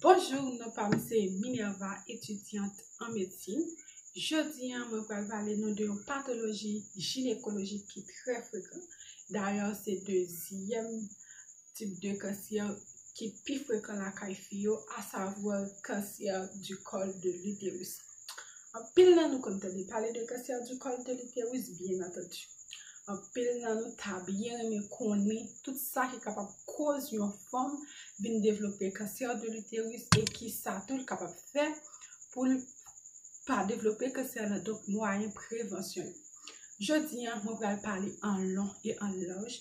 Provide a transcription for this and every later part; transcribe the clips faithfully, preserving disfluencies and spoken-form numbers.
Bonjou, non pa m se Minerva, etidyant an medsin. Jodi a, mwen pral pale nou de yon patoloji jinekolojik ki trè frekan. Dayè, se dezyèm tip de kansè ki pi frekan lakay fi yo, asavwa kansè du col de l'utérus. Anpil nan nou konn tande pale de kansè du col de l'utérus, byen antandi. Anpil nan nou ta byen renmen konnen tout sa ki kapab koz yon fanm vin devlope kansè de l'utérus e ki sa tou l kapab fè pou l pa devlope kansè la, donk mwayen prevansyon yo. Jodi a, mwen pral pale an lon e an laj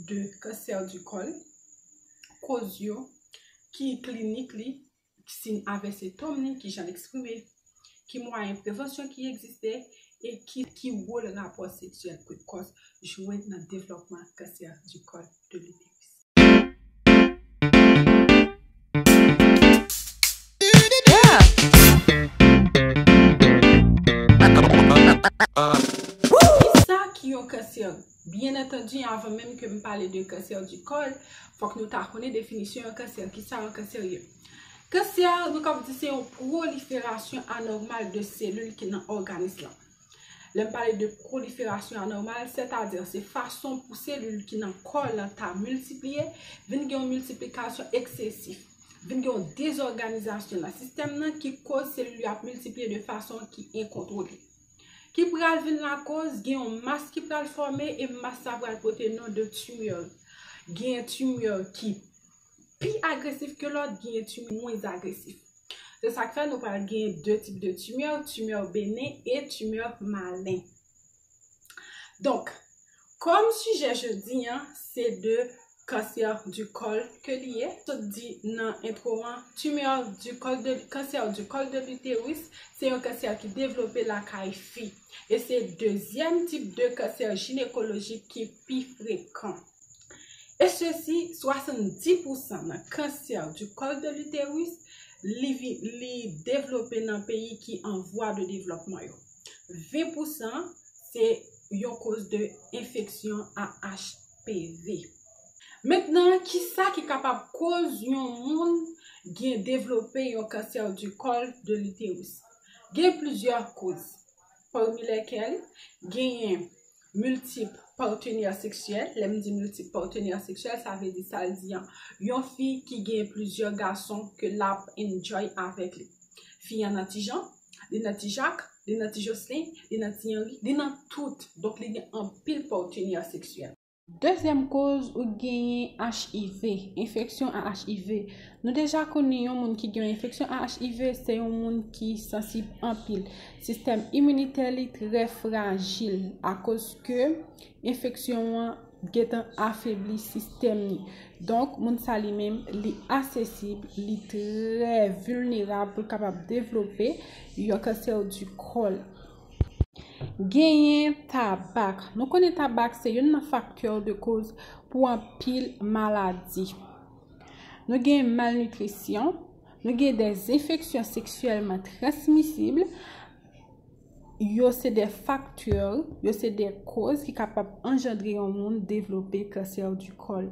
de kansè du col, koz yo, ki klinik li, siy avè sentòm li, ki jan l eksprime, ki mwayen prevansyon ki egziste, e ki, ki wòl rapò seksyèl prekòs jwe nan devlòpman kansè du col de l'utérus. Kisa ki yon kansè? Byen antandi, avan menm ke m pale de kansè du col, fòk nou ta konnen definisyon yon kansè. Kisa yon kansè ye? Kansè, nou kab di se yon pwoliferasyon anòmal de selil ki nan òganis lan. Lè m pale de pwoliferasyon anòmal, sètadi se fason pou selil ki nan kò lan ta miltipliye, vin gen yon miltiplikasyon eksesif, vin gen yon dezòganizasyon nan sistèm nan ki koz selil yo ap miltipliye de fason ki enkontwole. Ki pral vin lakoz, gen yon mas ki pral fòme e mas sa pral pote non de timè. Gen timè ki pi agresif ke lòt, gen timè mwens agresif. Se sa k fè nou pral gen de tip de timè, timè benen e timè malen. Donk, kòm sijè jodi a, se de kansè du col ke li ye. Sot di nan entwo an, timè du col de, kansè du col de l'utérus, se yon kansè ki devlope lakay fi. E se dezyèm tip de kansè jinekolojik ki pi frekan. E sesi, swasanndis pousan nan kansè du col de l'utérus, li, vi- li devlope nan peyi ki an vwa de devlòpman yo. Ven pousan se yon koz de enfeksyon a H P V. Mentnan, kisa ki kapab koz yon moun gen devlope yon kansè du col de l'utérus? Gen plizyè koz, pami lèkèl genyen miltip patenè seksyèl. Lè m di miltip patenè seksyèl, sa vle di sa l di an, yon fi ki gen plizyè gason ke l ap enjoy avèk li. Fi an nan Ti Jan, li nan Ti Jak, li nan Ti Joslin, li nan Ti Anri, li nan tout. Donk, li gen anpil patenè seksyèl. Dezyèm koz, ou genyen H I V, enfeksyon a H I V. Nou deja konnen yon moun ki gen yon enfeksyon a H I V, se yon moun ki sansib anpil. Sistèm iminitè li trè frajil akoz ke enfeksyon an gentan afebli sistèm li. Donk, moun sa li menm, li asesib, li trè vilnerab pou l kapab devlope yon kansè du col. Genyen tabak. Nou konnen tabak se youn nan faktè de koz pou anpil maladi. Nou gen malnitrisyon, nou gen de enfeksyon seksyèlman transmisib. Yo se de faktè, yo se de koz ki kapab anjandre yon moun devlope kansè du col.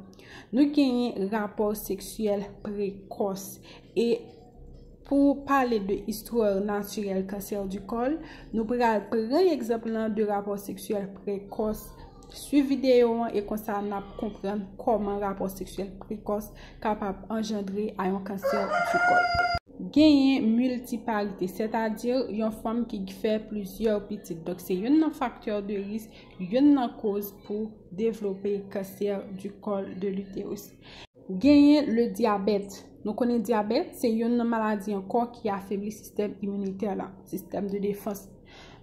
Nou genyen rapò seksyèl prekòs. E pou pale de istwa natirèl kansè du col, nou pral pran egzanp lan de rapò seksyèl prekòs. Swiv videyo an e konsa n ap konprann kòman rapò seksyèl prekòs kapab anjandre a yon kansè du col. Genyen miltiparite, sètadi yon fanm ki fè plizyè pitit. Donk, se youn nan faktè de risk, youn nan koz pou devlope kansè du col de l'utérus. Genyen le dyabèt. Nou konnen dyabèt, se youn nan maladi ankò ki afebli sistèm iminitè la, sistèm de defans.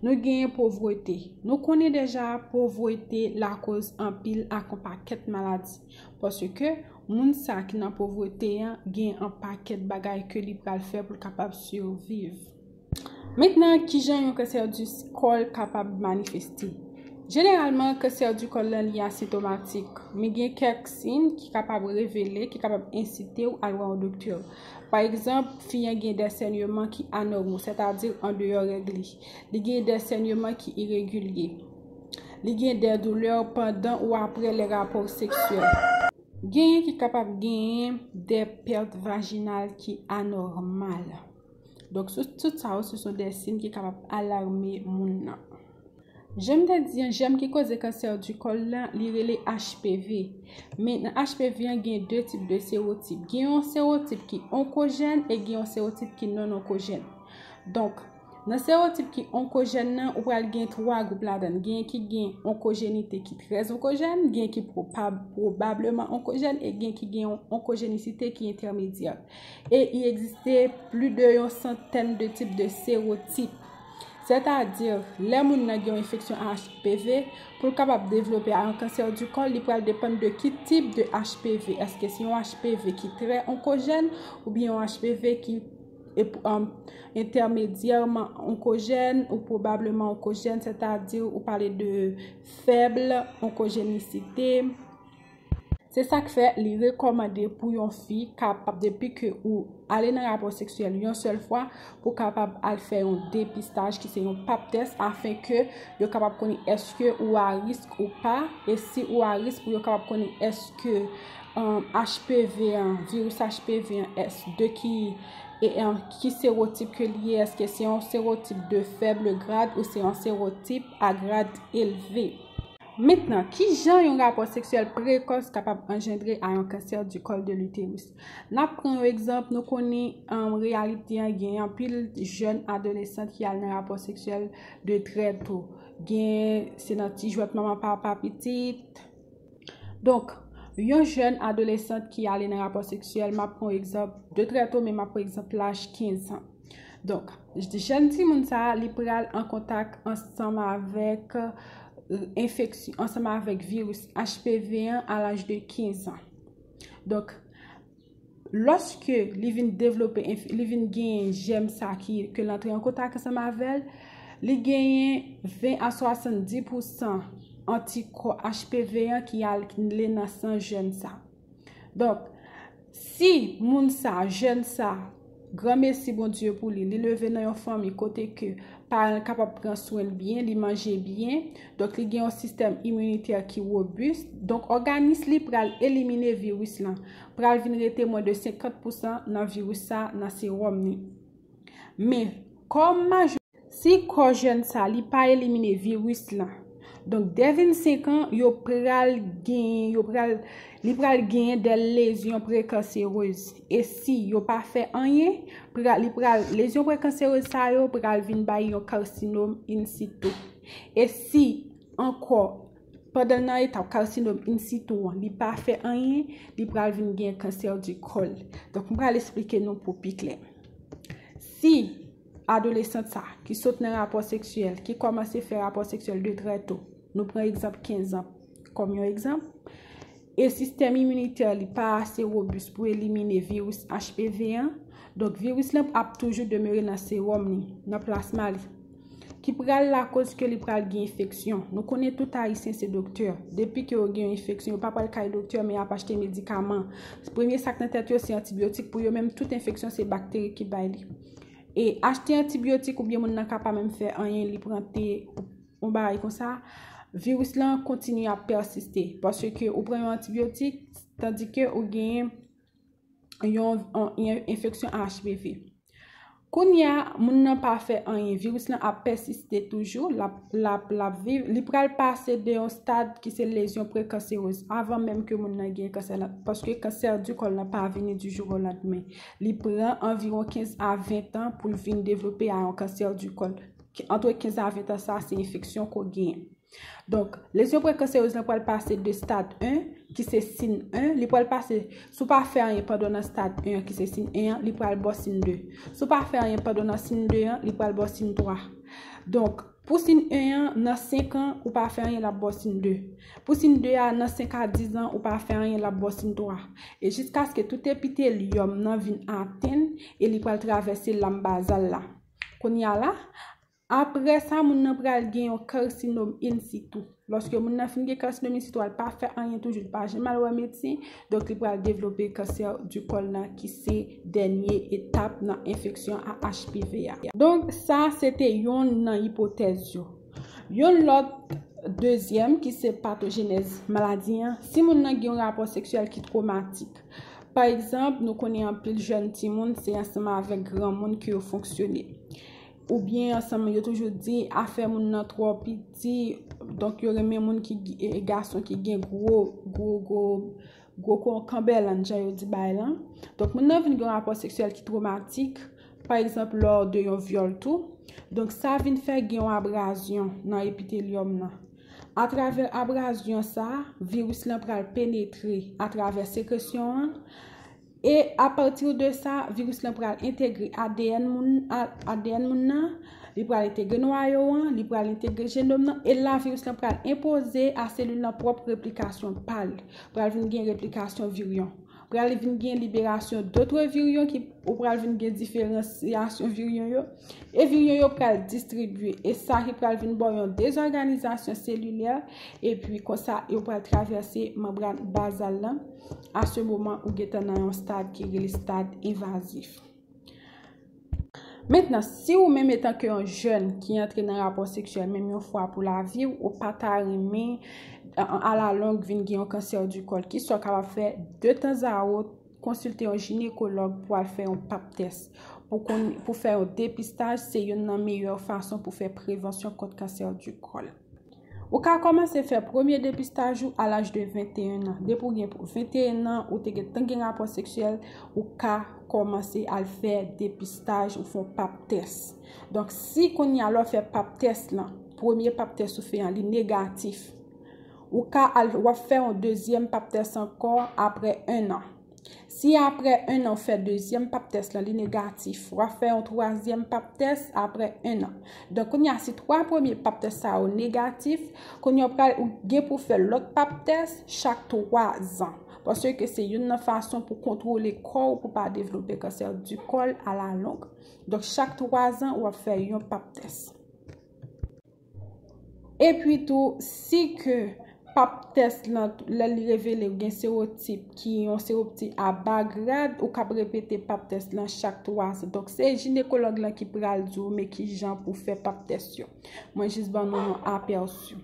Nou genyen povrete. Nou konnen deja povrete lakoz anpil ak yon pakèt maladi. Paske moun sa ki nan povrete an gen yon pakèt bagay ke li pral fè pou l kapab siviv. Mentnan, kijan yon kansè du col kapab manifeste? Jeneralman, kansè du col lan li asentomatik, men gen kèk siy ki kapab revele, ki kapab ensite w al wè yon doktè. Pa egzanp, fi an gen de sènman ki anòmal, sètadi andeyò règ li. Li gen de sènman ki iregilye. Li gen de doulè pandan ou apre lè rapò seksyèl. Genyen ki kapab genyen de pèt vajinal ki anòmal. Donk, sou tout sa yo, se son de siy ki kapab alame moun nan. Jan m te di an, jèm ki koze kansè di kòl la, li rele H P V. Men nan H P V an, gen de tip de serotip. Gen yon serotip ki onkojèn e gen yon serotip ki non onkojèn. Donk, nan serotip ki onkojèn nan, ou pral gen twa gwoup ladan l. Gen ki gen onkojenite ki trè onkojèn, gen ki pwobab, pwobableman onkojèn, e gen ki gen yon onkojenisite ki entèmedyè. E i egziste plis de yon santèn de tip de serotip. Sètadi, lè moun nan gen yon enfeksyon a H P V, pou l kapab devlope a yon kansè di kòl, li pral depann de ki tip de H P V. Èske se yon H P V ki trè onkojèn oubyen yon H P V ki e, um, entèmedyèman onkojèn ou pwobableman onkojèn, sètadi ou pale de fèb onkojenisite. Se sa k fè li rekòmande pou yon fi kapab, depi ke ou ale nan rapò seksyèl yon sèl fwa, pou kapab al fè yon depistaj ki se yon pap tès, afenke yo kapab konnen èske ou a risk ou pa, e si ou a risk pou yo kapab konnen èske, um, H P V an, viris H P V an, èske de ki, e, um, ki serotip ke li ye, èske se yon serotip de fèb grad ou se yon serotip a grad elve. Mentnan, ki jan yon rapò seksyèl prekòs kapab anjandre a yon kansè di kòl de l'utérus? N ap pran yon egzanp, nou konnen, um, reyalite an, gen anpil jèn adolesant ki al nan rapò seksyèl de trè to. Gen, se nan ti jwèt manman papa pitit. Donk, yon jèn adolesant ki ale nan rapò seksyèl, m ap pran yon egzanp de trè to, men m ap pran egzanp laj kenz an. Donk, jèn timoun sa a, li pral an kontak ansanm avèk, euh, enfeksyon, ansanm avèk viris H P V an a laj de kenz an. Donk, lòske li vin devlope, enf-, li vin genyen jèm sa ki, ke l antre an kontak ansanm avè l, li genyen ven a swasanndis pousan antikò H P V an ki ale nan san jèn sa. Donk, si moun sa, jèn sa, granmesi Bondye pou li, li leve nan yon fanmi kote ke paran l kapab pran swen l byen, li manje byen, donk li gen yon sistèm iminitè ki wobis, donk òganis li pral elimine viris lan, pral vin rete mwen de senkant pousan nan viris sa nan sewòm li. Men, kòm majò Si kò jèn sa, li pa elimine viris lan, donk, dè vennsenk an, yo pral genyen, yo pral, li pral genyen dè lezyon prekanserez. E si yo pa fè anyen, pra-, li pral, lezyon prekanserez sa yo pral vin bay yon karsinom in situ. E si ankò, pandan l nan etap karsinom in situ an, li pa fè anyen, li pral vin gen kansè di kòl. Donk, m pral esplike nou pou pi klè. Si adolesant sa, ki sot nan rapò seksyèl, ki kòmanse fè rapò seksyèl de trè to, nou pran egzanp kenz an kòm yon egzanp, e sistèm iminitè li pa ase wobis pou elimine viris H P V an, donk viris lan ap toujou demere nan sewòm li, nan plasma li, ki pral lakoz ke li pral gen enfeksyon. Nou konnen tout Ayisyen se doktè. Depi ke yo gen yon enfeksyon, yo pa pral kay doktè, men y ap achte medikaman. Premye sa k nan tèt yo, se antibyotik. Pou yo menm, tout enfeksyon, se bakteri ki bay li. E achte antibyotik oubyen moun nan ka pa menm fè anyen, li pran te, yon bagay konsa, viris lan kontinye ap pèsiste. Paske ou pran yon antibyotik, tandike ou genyen yon, yon, yon enfeksyon a H P V. Kounye a, moun nan pa fè anyen, viris lan ap pèsiste toujou, l ap, l ap, l ap viv, li pral pase de yon stad ki se lezyon prekanserez, avan menm ke moun nan gen kansè lan, paske kansè di kòl lan pa vini di jou o landmen. Li pran anviwon kenz a ven tan pou l vin devlope a yon kansè di kòl. Antre kenz a ven tan sa, se enfeksyon ke w genyen. Donk, lezyon prekanserez lan pral pase de stad en, ki se siy en, li pral pase, si w pa fè anyen pandan w nan stad en an, ki se siy en an, li pral ba w siy de. Si w pa fè anyen pandan w nan siy de an, li pral ba w siy twa. Donk, pou siy en an, nan senk an, ou pa fè anyen, l ap ba w siy de. Pou siy de a, nan senk a diz an, ou pa fè anyen, l ap ba w siy twa. E jiskaske tout epitelyòm nan vin atenn, e li pral travèse lam bazal la. Kounye a la, Apre sa, moun nan pral gen yon karsinom in situ. Lòske moun nan fin gen karsinom in situ a, l pa fè anyen toujou, li pa janm al wè medsen, donk li pral devlope kansè di kòl nan ki se dènye etap nan enfeksyon a H P V a. Donk, sa se te yonn nan ipotèz yo. Yon lòt Dezyèm, ki se patojenèz maladi an, si moun nan gen yon rapò seksyèl ki twomatik. Pa egzanp, nou konnen anpil jèn timoun se ansanm avèk granmoun ke yo fonksyone. Oubyen ansanm, yo toujou di afè moun nan twò piti, donk yo renmen moun ki, e, gason ki gen gwo, gwo, gwo, gwo ko-, kanbèlann, jan yo di bagay lan. Donk moun nan vin gen yon rapò seksyèl ki twomatik, pa egzanp, lò de yon vyòl tou. Donk sa vin fè gen yon abrazyon nan epitelyòm nan. Atravè abrazyon sa, viris lan pral penetre atravè sekresyon an, e apati de sa, viris lan pral entegre A D N moun, A D N moun nan, li pral entegre nwayo an, li pral entegre jenòm nan, e la viris lan pral enpoze a selil lan pwòp replikasyon pa l. Pral vin gen replikasyon viryon. Pral vin gen liberasyon dòt viryon ki, ou pral vin gen diferansyasyon viryon yo. E viryon yo pral distribye. E sa ki pral vin ba w yon dezòganizasyon selilè. Epi konsa, yo pral travèse manbràn bazal lan. A se moman, ou gentan nan yon stad ki rele stad envazif. Mentnan, si ou menm etanke yon jèn ki antre nan rapò seksyèl menm yon fwa pou lavi w, ou pa ta renmen, a, alalong vin gen yon kansè di kòl, kisa w kapab fè? De tanzawòt, konsilte yon jinekològ pou al fè yon pap tès. Pou konn, pou fè yon depistaj, se youn nan meyè fason pou fè prevansyon kont kansè di kòl. Ou ka kòmanse fè premye depistaj ou a laj de venteyen an. Depi w gen venteyen an, ou te gentan gen rapò seksyèl, ou ka kòmanse al fè depistaj, ou fè yon pap tès. Donk, si kounye a lè w fè pap tès lan, premye pap tès ou fè an, li negatif, ou ka al, w ap fè yon dezyèm pap tès ankò apre en an. Si apre en an ou fè dezyèm pap tès lan, li negatif, w ap fè yon twazyèm pap tès apre en an. Donk, kounye a, si twa premye pap tès sa yo negatif, kounye a ou pral, ou gen pou fè lòt pap tès chak twa zan. Paske se youn nan fason pou kontwole kò w pou pa devlope kansè di kòl alalong. Donk, chak twa zan, w ap fè yon pap tès. Epi tou, si ke pap tès lan, lè li revele w gen sewotip ki yon sewotip a ba grad, ou kab repete pap tès lan chak twa zan. Donk, se jinekològ lan ki pral di w men kijan pou fè pap tès yo. Mwen jis ban nou yon apèsi.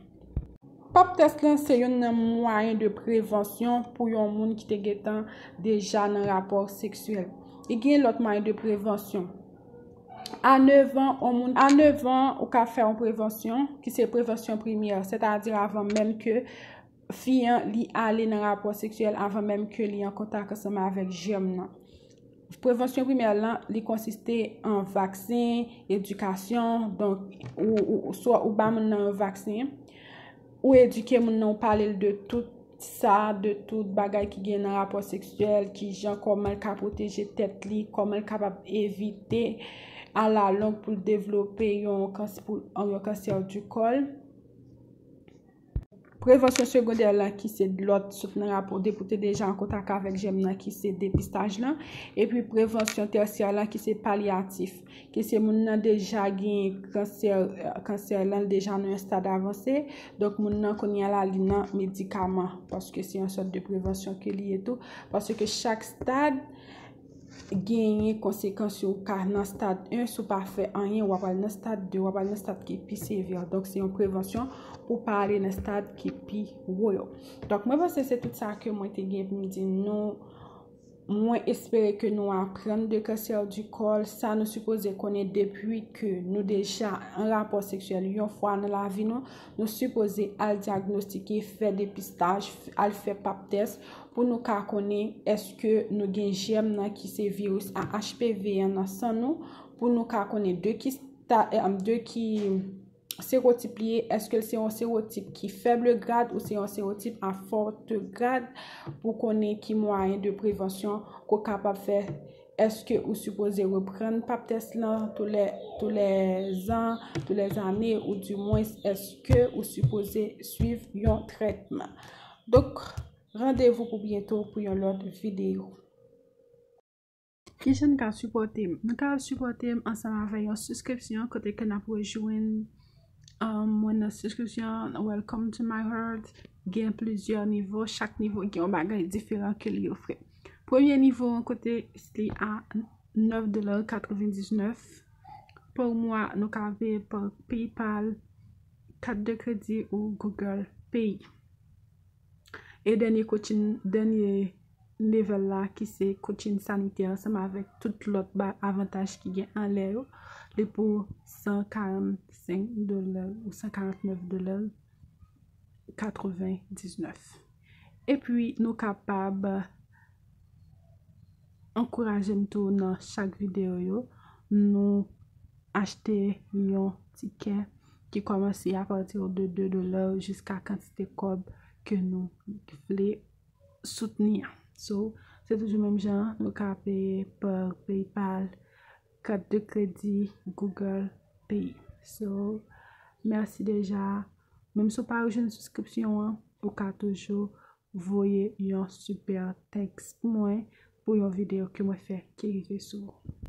Pap tès lan se youn nan mwayen de prevansyon pou yon moun ki te gentan deja nan rapò seksyèl. Li gen lòt mwayen de prevansyon. A nèf an, yon moun, a nèf an, ou ka fè yon prevansyon, ki se prevansyon primyè, sètadi avan menm ke fi an li ale nan rapò seksyèl, avan menm ke li an kontak ansanm avèk jèm nan. Prevansyon primyè lan, li konsiste an vaksen, edikasyon, donk, ou, ou, swa ou ba moun nan yon vaksen, ou edike moun nan, ou pale l de tout sa, de tout bagay ki gen nan rapò seksyèl, kijan, kòman l ka pwoteje tèt li, kòman l kapab evite alalong pou l devlope yon kans-, pou, yon kansè di kòl. Prevansyon segondè lan, ki se lòt, sot nan rapò, depi w te deja an kontak avèk jèm nan, ki se depistaj lan. Epi prevansyon tèsyè lan, ki se palyatif, ki se moun nan deja gen kansè, kansè lan, l deja nan yon stad avanse. Donk, moun nan kounye a la, li nan medikaman, paske se yon sòt de prevansyon ke li ye tou. Paske chak stad genyen konsekans yo. Ou ka nan stad en, si w pa fè anyen, w ap al nan stad de, w ap al nan stad ki pi sevè. Donk, se yon prevansyon pou pa ale nan stad ki pi wo yo. Donk, mwen panse se tout sa ke mwen te gen pou m di nou. Mwen espere ke nou aprann de kansè di kòl. Sa nou sipoze konnen depi ke nou deja an rapò seksyèl yon fwa nan lavi nou, nou sipoze al dyagnostike, fè depistaj, al fè pap tès, pou nou ka konnen èske nou gen jèm nan ki se viris a H P V an nan san nou, pou nou ka konnen de ki sta-, eh, de ki sewotip li ye, èske l se yon sewotip ki fèb grad ou se yon sewotip a fòt grad, pou konnen ki mwayen de prevansyon ke w kapab fè. Èske ou sipoze reprann pap tès lan toulè, toulè zan, toulè zane, ou dimwens, èske ou sipoze swiv yon trètman? Donk, randevou pou byento pou yon lòt videyo. Kijan n ka sipòte m? Nou ka sipòte m ansanm avèk yon sibskripsyon kote ke n ap rejwenn, um, mwen nan sibskripsyon Welcome to My Heart. Gen plizyè nivo, chak nivo gen yon bagay diferan ke li ofri. Premye nivo an kote li a nèf dola katrevendiznèf pa mwa, nou ka peye pa PayPal, kat de kredi ou Google Pay. E dènye coaching, dènye level la ki se coaching sanitè ansanm avèk tout lòt ba- avantaj ki gen anlè yo, li pou san karannsenk dola ou san karannèf dola katrevendiznèf. Epi nou kapab ankouraje m tou nan chak videyo yo, nou achte yon tikè ki kòmanse apati de de dola jiska kantite kòb ke nou vle soutni an. So, se toujou menm jan, nou ka peye pa PayPal, kat de kredi, Google Pay. So, mèsi deja. Menm si w pa jwenn sibskripsyon an, ou ka toujou voye yon super thanks pou mwen pou yon videyo ke mwen fè ki rive sou ou.